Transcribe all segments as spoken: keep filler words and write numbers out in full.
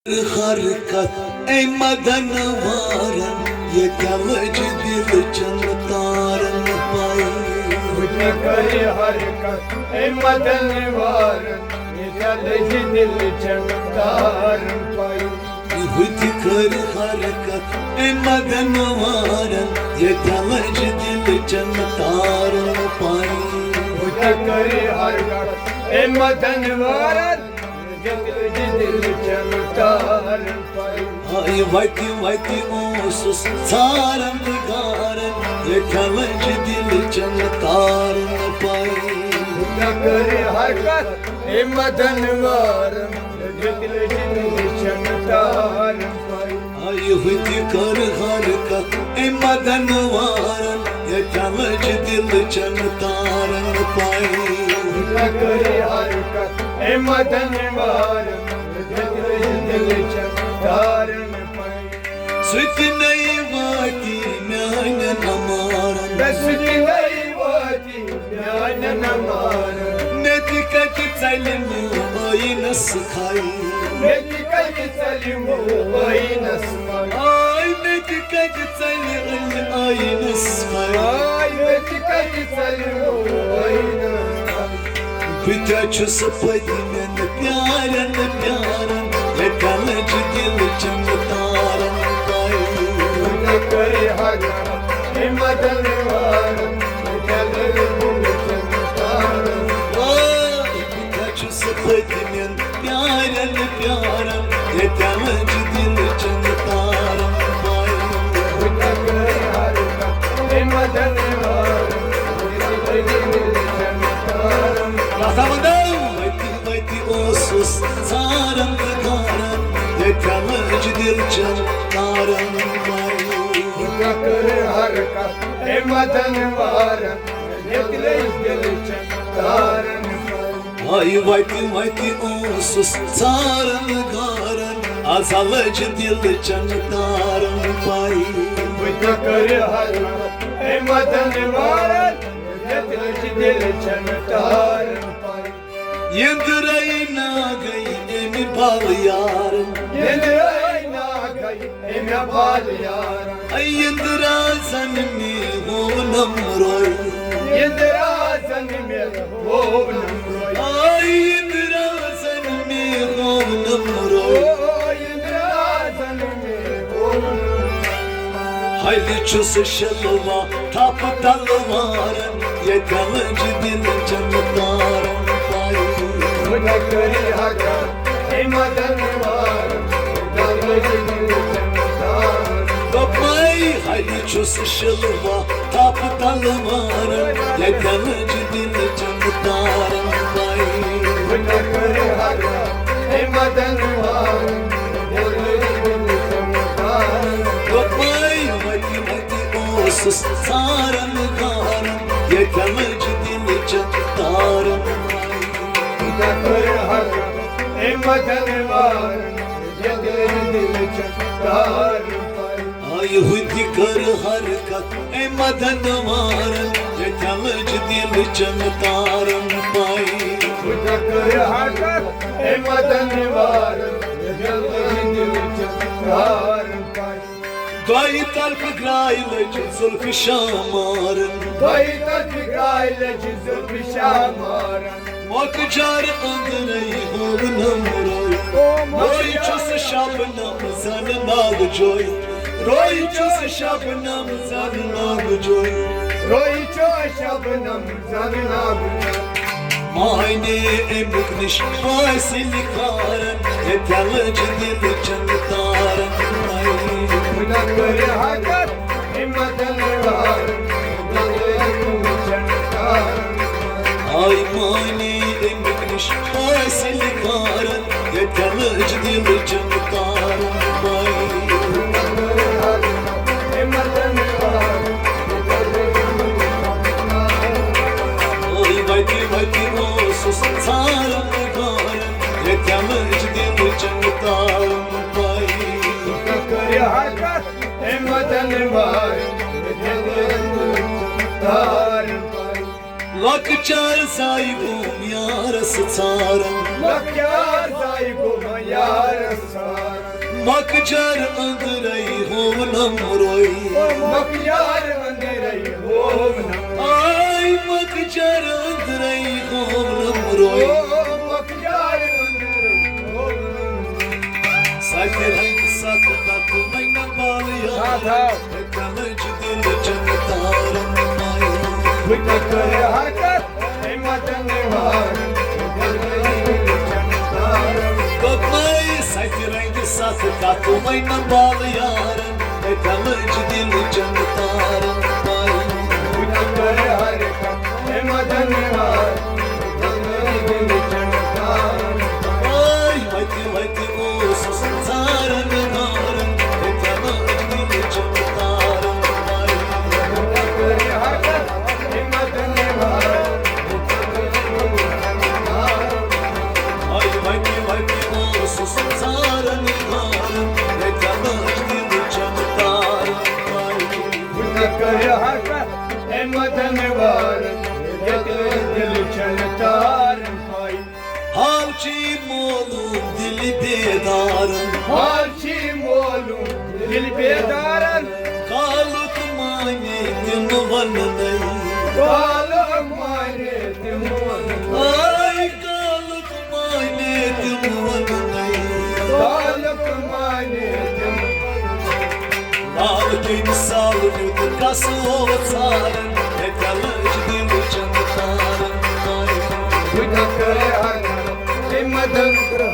حرکت اے مدن وارن، ییٚتہِ لٔج دِل چن تارن پاے۔ بہٕ تہِ کرٕ حرکت اے مدن وارن، ییٚتہِ لٔج دِل چن تارن پاے۔ بہٕ تہِ کرٕ حرکت اے مدن وارن، ییٚتہِ لٔج دِل چن تارن پاے۔ بہٕ تہِ کرٕ حرکت اے مدن وارن، ییٚتہِ لٔج دِل چن تارن پاے۔ ہاے وتہِ وتہِ اوسُس ژھارن تہٕ گارن، ییٚتہِ لٔج دِل چن تارن پاے۔ بہٕ تہِ کرٕ حرکت اے مدن وارن، ییٚتہِ لٔج دِل چن تارن پاے۔ آیہِ ہُتہِ کٔر حرکت اے مدن وارن، ییٚتہِ لٔج دِل چن تارن پاے۔ بہٕ تہِ کرٕ حرکت اے مدن وارن، ییٚتہِ لٔج دِل چن تارن پاے۔ سُہ تہِ نَے واتی میانٮ۪ن امارن۔ بس دِلے واتی میانٮ۪ن امارن۔ مےٚ تہِ کتہِ ژلہِ نہٕ ٲیٖنس کھاے۔ مےٚ تہِ کتہِ ژلہِ مو ٲیٖنس منٛز۔ آے مےٚ تہِ کتہِ ژلہِ ٲلہِ ٲیٖنس کھاے۔ آے مےٚ تہِ کتہِ ژلہِ مو ٲیٖنس منٛز۔ بہٕ تہِ چھُس پٔتمٮ۪ن پیارن پیارن، ییٚتہِ لٔج دِل چن تارن پاے۔ بہٕ تہِ کرٕ حرکت اے مدن وارن، ییٚتہِ لٔج دِل چن تارن۔ آے بہٕ تہِ چھُس پٔتمٮ۪ن پیارن پیارن، ییٚتہِ لٔج دِل چن تارن پاے۔ بہٕ تہِ کرٕ حرکت اے مدن وارن، ییٚتہِ لٔج دِل چن تارن۔ رضا وندو۔ وتہِ وتہِ اوسُس ژھارن تہٕ گارن، ییٚتہِ لٔج دِل چن تارن پاے۔ بہٕ تہِ کرٕ حرکت اے مدن وارن، ییٚتہِ لٔج دِل چن تارن پاے۔ ہاے وتہِ وتہِ اوسُس ژھارن گارن، از لٔج دِل چن تارن پاے۔ بہٕ تہِ کرٕ حرکت اے مدن وارن، ییٚتہِ لٔج دِل چن تارن پاے۔ یندرے ناگے امہِ بل یارن۔ یندرے ناگے امہِ بل یارن۔ اے یندرا زن مےٚ وونم روے۔ یندرا زن مےٚ وونم روے۔ آے یندرا زن مےٚ وونم روے۔ او یندرا زن مےٚ وونم۔ ہلہِ چھُس شلوا تھپھ تلوارن، ییٚتہِ لٔج دِل چن تارن پاے۔ بہٕ تہِ کرٕ حرکت اے مدن وارن، ییٚتہِ لٔج دِل چن تارن۔ دوٚپمَے ہلہِ چھُس شلوا تھپھ تلوارن، ییٚتہِ لٔج دِل چن تارن پاے۔ بہٕ تہِ کرٕ حرکت اے مدن وارن، ییٚتہِ لٔج دِل چن تارن۔ دوٚپمَے وتہِ وتہِ اوسُس ژھارن گارن، ییٚتہِ لٔج دِل چن تارن پاے۔ بہٕ تہِ کرٕ حرکت اے مدن وارن، ییٚتہِ لٔج دِل چن تارن پاے۔ آیہِ ہُتہِ کٔر حرکت اے مدن وارن، ییٚتہِ لٔج دِل چن تارن پاے۔ بہٕ تہِ کرٕ حرکت اے مدن وارن، ییٚتہِ لٔج دِل چن تارن پاے۔ دۄیہِ طرفہٕ گراے لٔج زُلفہِ شامارن۔ دۄیہِ طرفہٕ گراے لٔج زُلفہِ شامارن۔ مۄکجار أنٛدرَے ہوونم روے۔ او مۄکجار۔ روے چھُس شبنم زن ناگ جوے۔ روے چھُس شبنم زن ناگ جوے۔ روے چھُ شبنم زن ناگ جوے۔ مانے امیُک نِش فٲصلہٕ کارن، ییٚتہِ لٔج دِل چن تارن۔ بہٕ تہِ کرٕ حرکت اے مدن وارن، ییٚتہِ لٔج دِل چن تارن۔ آے مانے امیُک نِش فٲصلہٕ کارن، ییٚتہِ لٔج دِل چن تارن پاے۔ آے وتہِ وتہِ اوسُس ژھارن گارن، ییٚتہِ لٔج دِل چن تارن پاے۔ کرِ حرکت اے مدن وارن، ییٚتہِ لٔج دِل چن تارن پاے۔ لۄکچار زاے گوم یارس ژھارن۔ لۄکچار زاے گوم یارس ژھارن۔ مۄکجر أنٛدرَے ہوونم روے۔ مۄکجر أنٛدرَے ہوونم۔ آے مۄکجر أنٛدرَے ہوونم روے۔ مۄکجر أنٛدرَے ہوونم۔ سَتہِ رنٛگہِ ستھ تتھ وۄنۍ نہ بالہٕ یار۔ ساتھ آو۔ مےٚ تلج دل چن تارن پاے۔ بہٕ تہِ کرٕ حرکت۔ دوٚپمَے سَتہِ رنٛگہِ ستھ کتھ وۄنۍ نہ بالہٕ یارن، مےٚ تلج دل چن تارن پاے۔ پاے وتہِ وتہِ اوسُس ژارن مارن، مےٚ تلج دل چن تارن پاے۔ آے وتہِ وتہِ اوسُس ژارن مارن، مےٚ تلج دل چن تارن پاے۔ بہٕ تہِ کرٕ حرکت، اے مدن وارن، ییٚتہِ دل چن تارن پاے۔ حال چی معلوم دل بیدارن۔ حال چی معلوم دل بیدارن۔ کالُک معنی تِم وننَے۔ کالُک معنی تِم وننَے۔ آے کالُک معنی تِم وننَے۔ کالُک معنی تِم وننَے۔ لال کٔمۍ سال نیُت کس اوس ژارن، مےٚ تلج دل چن تارن پاے۔ بہٕ تہِ کرٕ حرکت، اے مدن وارن۔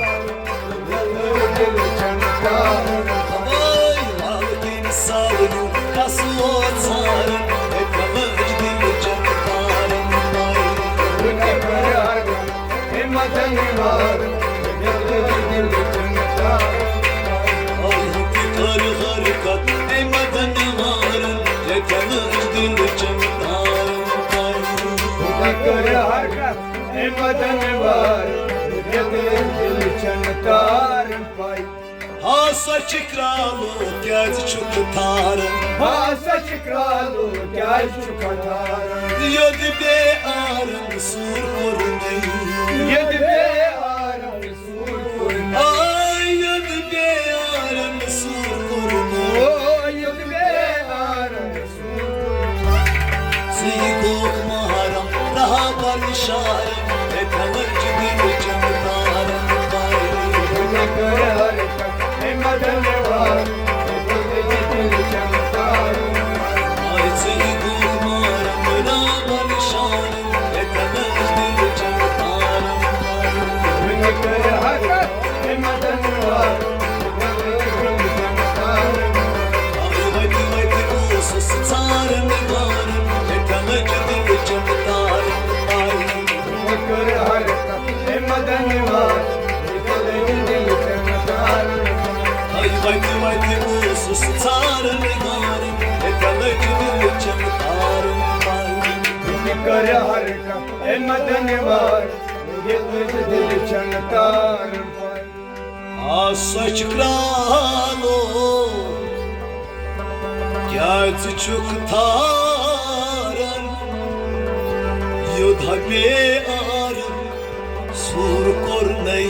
ہا سا چھِ کرالو کیٛازِ چھُکھ تھاران؟ ہا سا چھِ کرالو کیٛازِ چھُکھ تھاران؟ یوٚد بے آرن سوٗر کوٚرُن۔ یوٚد بے آرن سوٗر کوٚرُن۔ آے یوٚد بے آرن سوٗر کوٚرُن۔ او یوٚد بے آرن ژٕے گوٚکھ محرم، رہبر اشارٕ، مےٚ تھوٚوُے دِلہٕ چن تارن پاے۔ مےٚ کٔر حرکت، ہے مدن وار، مےٚ تھوٚوُے دِلہٕ چن تارن پاے۔ آے ژٕے گوٚکھ محرم، رہبر اشارٕ، مےٚ تھوٚوُے دِلہٕ چن تارن پاے۔ مےٚ کٔر حرکت، ہے مدن وار، وتہِ وتہِ اوسُس ژارن مارن، مےٚ تلج دِل چن تارن پاے۔ مےٚ کٔر حرکت، ہے مدن وار، مےٚ تلج دِل چن تارن پاے۔ ہاے وتہِ وتہِ اوسُس ژارن مارن، مےٚ تلج دِل چن تارن پاے۔ مےٚ کٔر حرکت، ہے مدن وار، مےٚ تلج دِل چن تارن پاے۔ آ سۄچھ کرالو، کیٛازِ چھُکھ تھاران یوٚد بے آرن سوٗر کوٚرنَے؟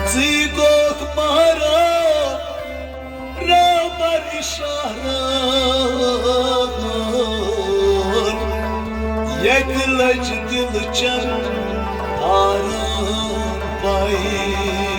ژٕے گوٚکھ محرم، رہبر اشارن، ییٚتہِ لج دِل چن تارن پاے۔